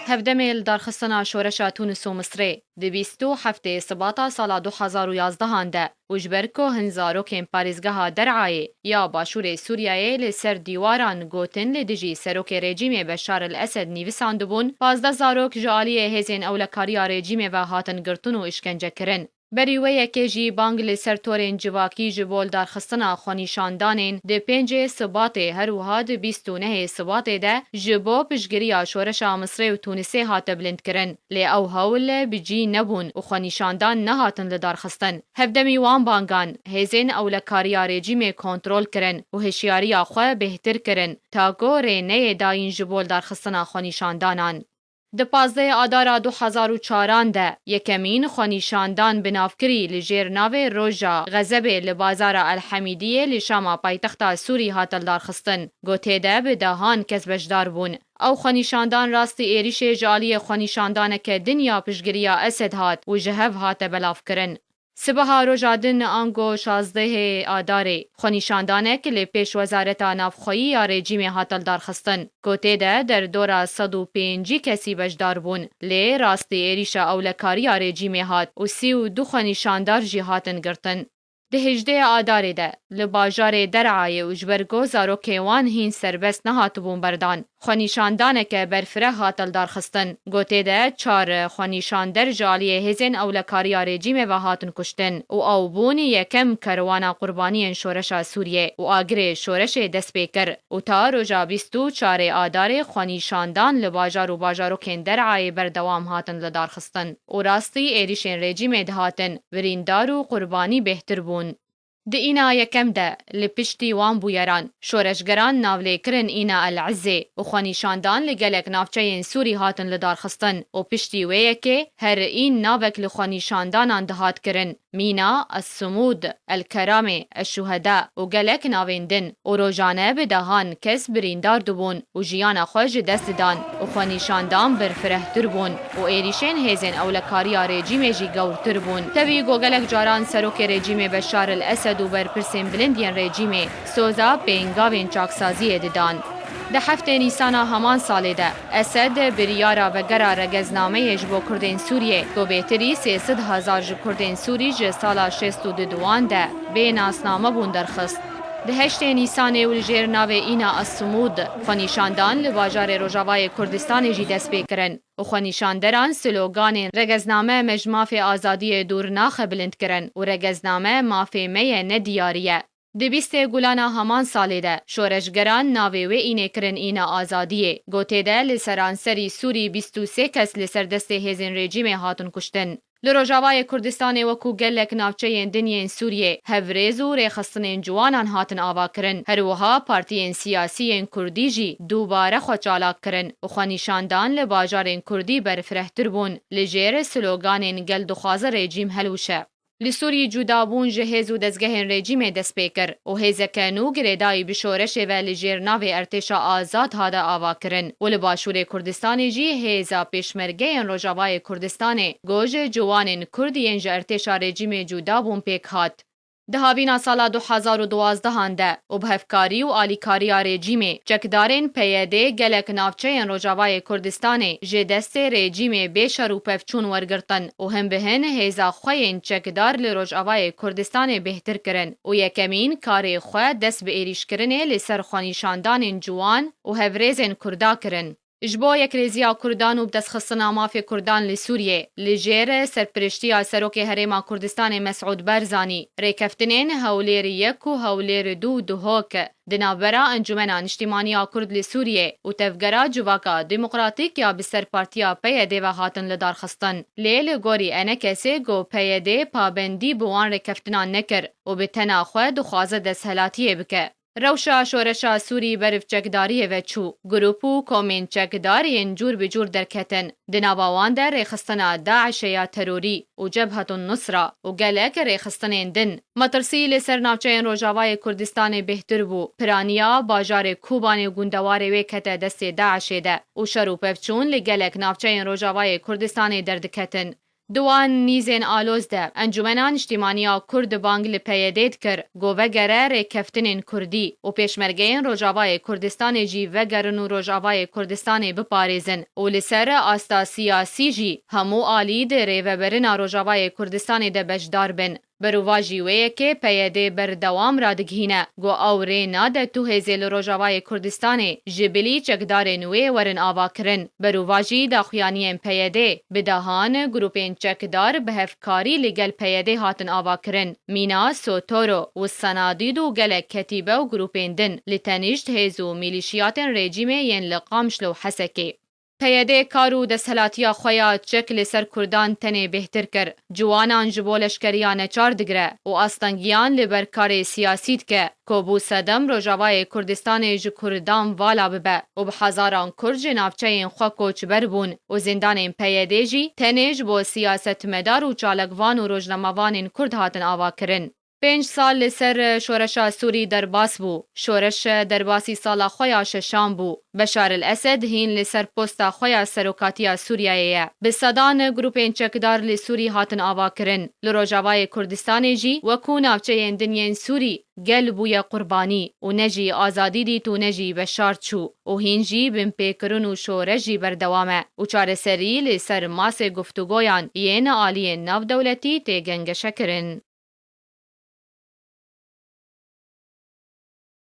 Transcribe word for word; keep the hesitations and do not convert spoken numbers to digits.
Hevdemê li darxistina şoreşa Tunis û Misrê di bîst û heftê Sibata sala du hezar û yazdehan de û ji ber ku hin zarokên parêzgeha Der'ayê ya Başûrê Sûriyeyê li ser dîwaran gotin li dijî serokê rejîmê Beşar el Esed nivîsandibûn, pazdeh zarok ji aliyê hêzên ewlekariya rejîmê ve hatin girtin û îşkence kirin. Berî wê yekê jî bang li ser torên civakî ji bo lidarxistina xwenîşandanên di pêncê Sibatê, her wiha di bîst û nehê Sibatê de ji bo piştgiriya şoreşa Misrê û Tûnisê hate bilindkirin. Lê ew hewl bi cî nebûn û xwenîşandan nehatin lidarxistin. Hevdemî wan bangan, hêzên ewlekariya rejîmê kontrol kirin û hişyariya xwe bêhtir kirin, ta ku rê neyê dayîn ji bo lidarxistina xwenîşandanan. Di pazdehê Adara du hezar û çaran de yekemîn xwenîşandan binavkirî li jêr navê Roja Xezebê li bazara El Hemîdiyê li Şama paytexta Sûrî hate lidarxistin. Gotê de bi dehan kes beşdar bûn. Ew xwenîşandan rastî êrîşê ji aliyê xwenîşandaneke din ya piştgiriya Esed hat û ji hev hate belavkirin. Sibeha roja din ango şazdehê Adarê, xwenîşandanek li pêş Wezareta Navxweyî ya rejîmê hate lidarxistin, ku tê de derdora sed û pêncî kesî beşdar bûn, lê rastî êrîşa ewlekariya rejîmê hat û sî û du xwenîşandar jî hatin girtin. Di hejdehê Adarê de li bajarê Derayê û ji ber ku zarokê wan hîn serbest nehatibûn berdan, xwenîşandaneke berfireh hate lidarxistin. Gotê de çar xwenîşander ji aliyê hêzên ewlekariya rejîmê ve hatin kuştin û ew bûn yekem kerwana qurbaniyên şoreşa Sûriyê û agirê şoreşê dest pê kir û ta roja bîst û çarê Adarê xwenîşandan li bajar û bajarokên Derayê berdewam hatin lidarxistin û rastî êrîşên rejîmê dihatin, birîndar û qurbanî bêhtir bûn. Di îna yekem de, li piştî wan bûyeran, şoreşgeran navlêkirin Îna El Izê û xwenîşandan li gelek navçeyên Sûrî hatin lidarxistin û piştî wê yekê her în navek li xwenîşandanan dihat kirin, Mîna, Es-Sumûd, El Keramê, Eşşuheda û gelek navên din û rojane bi dehan kes birîndar dibûn û jiyana xwe ji dest didan û xwenîşandan berfirehtir bûn û êrîşên hêzên ewlekariya rejîmê jî gewrtir bûn. Tevî ku gelek caran serokê rejîmê Beşar el Esed û berpirsên bilind yên rejîmê soza pêngavên çaksaziyê didan. Di heftê Nîsana heman salê de Esed biryara vegera regeznameyê ji bo Kurdên Sûriyê ku bêtirî sê sed hezar ji Kurdên Sûrî ji sala şêst û du de bê nasname bûn derxist. Di heştê Nîsanê û li jêr navê Îna As-Sumûd xwenîşandan li bajarê Rojavayê Kurdistanê jî dest pê kirin û xwenîşanderan sloganên Regezname me ji mafê azadiyê dûr naxe bilind kirin û Regezname mafê me ye ne diyarî ye. Di bîstê Gulana heman salê de şoreşgeran navê wê înê kirin Îna Azadiyê. Gotê de li seranserî Sûrî bîst û sê kes li ser destê hêzên rejîmê hatin kuştin. Li Rojavayê Kurdistanê wekû gelek navçeyên din yên Sûriyê hevrêz û rêxistinên ciwanan hatin avakirin. Her wiha partiyên siyasî yên Kurdî jî dubare xwe çalak kirin û xwenîşandan li bajarên Kurdî berfirehtir bûn, li jêr sloganên Gel dixwaze rejîm helwişe. Li Sûrî cudabûn ji hêz û dezgehên rejîmê dest pê kir û hêzeke nû girêdayî bi şoreşê ve li jêr navê Ertêşa Azad hate avakirin û li Başûrê Kurdistanê jî hêza pêşmergeyên Rojavayê Kurdistanê ku ji ciwanên Kurd yên ji ertêşa rejîmê cuda bûn pêk hat. Di havîna sala du hezar û duwazdehan de û bi hevkarî û alîkariya rejîmê, çekdarên P Y D gelek navçeyên Rojavayê Kurdistanê ji destê rejîmê bê şer û pevçûn wergirtin û hin bi hin hêza xwe yên çekdar li Rojavayê Kurdistanê bêhtir kirin û yekemîn karê xwe dest bi êrîşkirinê li ser xwenîşandanên ciwan û hevrêzên Kurda kirin. Ji bo yekrêziya Kurdan û bidestxistina mafê Kurdan li Sûriyê, li jêr serpiriştiya Serokê Herêma Kurdistanê Mesûd Barzanî, rêkeftinên Hewlêr yek û Hewlêr du û Duhok di navbera Encûmena Niştîmaniya Kurd li Sûriyê û Tevgera Civaka Demokratîk ya bi ser Partiya P Y D ve hatin lidarxistin. Lê li gorî ENKSê ku P Y D pabendî bi wan rêkeftinan nekir û bi tena xwe dixwaze desthilatiyê bike. Rewşa şoreşa Sûrî ber bi çekdariyê ve çû. Grûp û komên çekdar yên cûr bi cûr derketin. Di nava wan de rêxistina DAIŞê ya terorî û Cebhetun Nusra û gelek rêxistinên din. Metirsî li ser navçeyên Rojavayê Kurdistanê bêhtir bû. Piraniya bajarê Kobanê û gundewarê wê kete destê DAIŞê de û şer û pevçûn li gelek navçeyên Rojavayê Kurdistanê derdiketin. Di wan nîzên aloz de, Encûmena Niştîmaniya Kurd bang li P Y D dikir ku vegere rêkeftinên Kurdî û pêşmergeyên Rojavayê Kurdistanê jî vegerin û Rojavayê Kurdistanê biparêzin û li ser asta siyasî jî hemû alî di rêvebirina Rojavayê Kurdistanê de beşdar bin. Berovajî wê yekê P Y D berdewam radigihîne ku ew rê nade tu hêzê li Rojavayê Kurdistanê ji bilî çekdarên wê werin avakirin. Berovajî daxuyaniyên P Y D bi dehan grûpên çekdar bi hevkarî li gel P Y D hatin avakirin. Mîna, Sotoro û Sanadîd û gelek ketîbe û grûpên din li tenişt hêz û mîlîşiyatên rejîmê yên li Qamişlo û Hesekê. P Y D kar û desthilatiya xwe ya çek li ser Kurdan tenê bêhtir kir. Ciwanan ji bo leşkeriya neçar digire û astengiyan li ber karê siyasî dike, ku bû sedem Rojavayê Kurdistanê ji Kurdan vala bibe û bi hezaran Kurd ji navçeyên xwe koçber bûn û zîndanên P Y D jî tenê ji bo siyasetmedar û çalakvan û rojnamevanên Kurd hatin avakirin. Pênc sal li ser şoreşa Sûrî derbas bû. Şoreş derbasî sala xwe ya şeşan bû. Beşar el Esed hîn li ser posta xwe ya serokatiya Sûriyeyê ye. Bi sedan grûpên çekdar li Sûrî hatin avakirin. Li Rojavayê Kurdistanê jî wekû navçeyên din yên Sûrî gel bûye qurbanî û ne jî Azadî dît û ne jî Beşar çû û hîn jî binpêkirin û şoreş jî berdewam e û çareserî li ser masê guftûgoyan yên aliyên navdewletî tê gengeşekirin.